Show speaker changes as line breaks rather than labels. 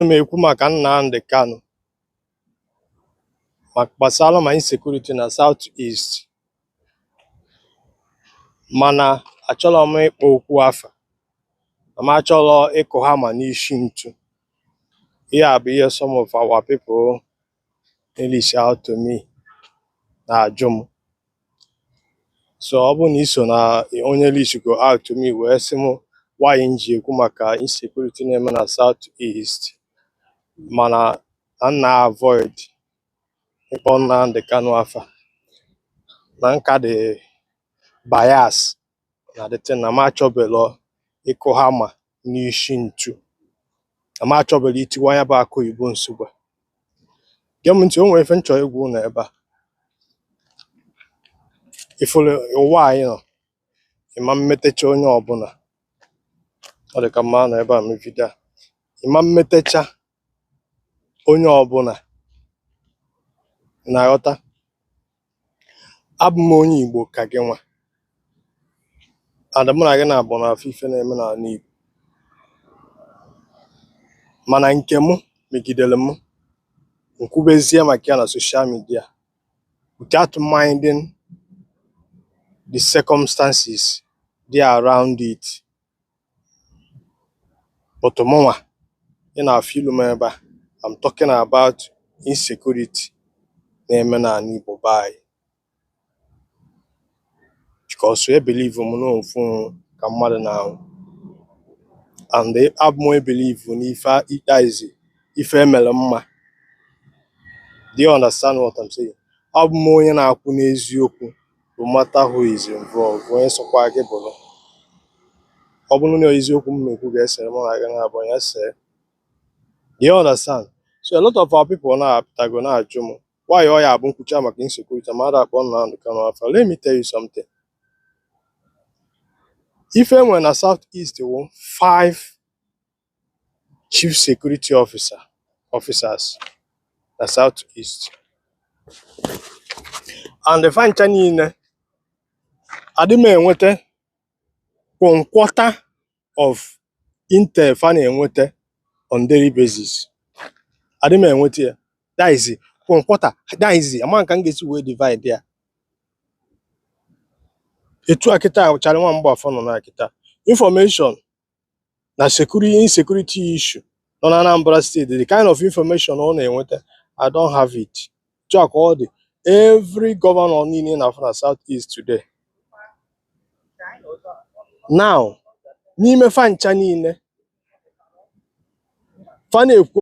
M ekwu maka Nnamdi Kanu, maka gbasara ma insecurity na South East, mana achọrọ m ịkpọ okwu afa na m achọrọ ịkụ hama n'isi ntu. Ihe a bụ ihe some of our people reach out to me na-ajụ m. So ọ bụrụ na ị so na onye reach go out to me wee sị m why m ji ekwu maka insecurity na-eme na South East, mana na m na-avoid ịkpọ Nnamdi Kanu afa, na nka dị bias na the thing, na m achọbelo ịkụ hama n'isi ntu, na m achọbelo itiwa ya bụ akụ oyibo nsogbu. Gee m ntị, o nwere ife m chọrọ ịgwa unu ebe a. Ifuru ụwa anyị nọ, ịma mmetecha onye ọbụla. Ọ dị ka mma nọ ebe a mee video a. Ịma mmetecha onye ọbụla, ị na-aghọta? Abụ m onye Igbo ka gị nwa, and mụ na gị na-abụ na-afụ ife na-eme n'ala Igbo, mana nke mụ megidere m nkwubezie maka ya na social media without minding the circumstances dị around it. But mụnwa ị na-afụ ilu m ebe a, I'm talking about insecurity na-eme n'ala Igbo be anyị, because e believe m na ofu ka mmadụ na-anwụ, and abụ m believe n'ife ikpeazụ ife emere mma. Do you understand what I'm saying? Abụ m onye na-akwụ n'eziokwu no matter who is involved. Onye sọkwa gị bụrụ, ọ bụrụ na eziokwu m na-ekwu ga-esere mụ na gị na-abụ ya see. Do you understand? So a lot of our people na-apụtago na-ajụ m why ọ ya abụ nkwucha maka insecurity ma ada akpọ Nnamdi Kanu afa. Let me tell you something. Ife enwere na South East wụ five chief security officers na South East, and fa ncha niile adị m enweta one quarter of intel fa na-enweta on daily basis. Adị m enweta ya. That is one quarter. That is ama ka m ga-esi wee divide ya. Etu a kịta Charlie nwa Mgbafọ nọ na kịta, information na security, insecurity issue nọ na Anambra State, the kind of information ọ na-enweta, I don't have it. Etu a ka ọ dị every governor niile na-afụ na South East today. Now, n'ime fa ncha niile fa na-ekwu